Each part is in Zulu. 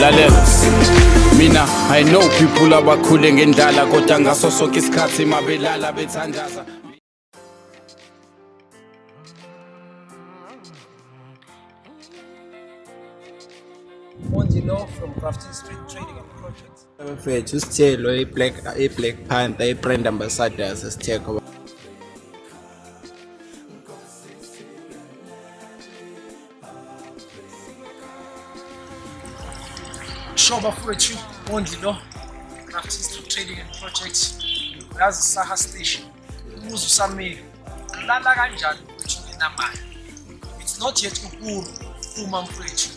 Lalela, mina I know people abakhule ngendlala, kodwa ngaso sonke isikhathi mabelala bethandaza. Mondi Law from Grafton Street Trading and Projects. Mfethu, usithelo i-Black Panther, i-brand ambassador sesithekho. Shoba Fwethu, Mondli Law, Grafton Street Trading and Projects. Uyazi Saha Station. Umuzi usamile. Ulala kanjani mfethu ungenamali? It's not yet uhuru uma mfethu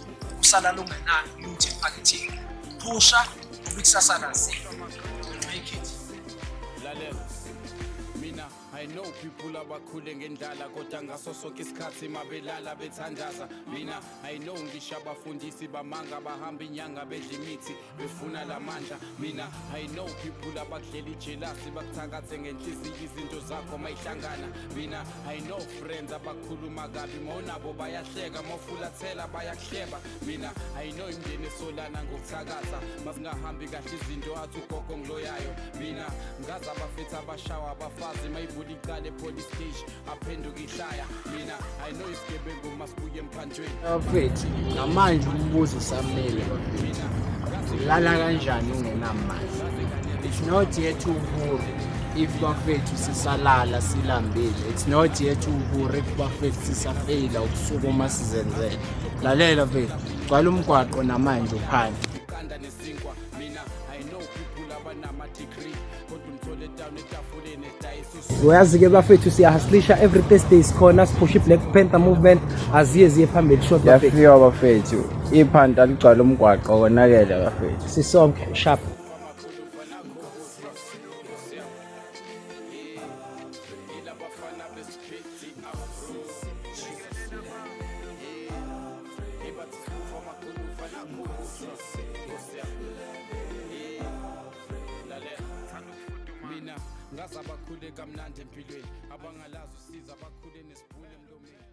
usalala ungenalo lutho ephaketheni. Phusha ngoba ikusasa laziwa. Make it. Lalela, mina I know people abakhule ngendlala, kodwa ngaso sonke isikhathi mabelala bethandaza. Mina I know ngisho abafundisi bamanga bahamba inyanga bedla imithi befuna lamandla. Mina I know people abakudlela ijelasi, bakuthakathe ngenhliziyo izinto zakho mayihlangana. Mina I know friends abakhuluma kabi, mawunabo bayahleka, mawufulathela bayakuhleba. Mina I know imindeni esolana ngokuthakatha, mazingahambi kahle izinto athi ugogo ngiloyayo. Mina ngazi abafethu abashawa abafazi, mayivula icala e-police station aphenduka ihlaya. Mina I know isigebengu masibuye emphantshweni. Bafethu, namanje umbuzo usamile bafethu. Ulala kanjani ungenamali? It's not yet uhuru if bafethu sisalala silambile. It's not yet uhuru if bafethu sisafeyila ukusukuma sizenzele. Lalela mfethu, gcwala umgwaqo namanje uphansi. Iqanda nesinkwa. Mina I know people abanama-degree, kodwa umthole down etafuleni edayisa. Uyazi-ke bafethu, siyahustlisha every Thursday, sikhona siphusha i-Black Panther movement, aziye ziye phambili short bafethu. Yafika bafethu, iphanta ligcwala umgwaqo, konakele bafethu. Sisonke sharp. Mina ngaze abakhule kamnandi empilweni, abangalazi usiza, abakhule nesibhule emlomeni.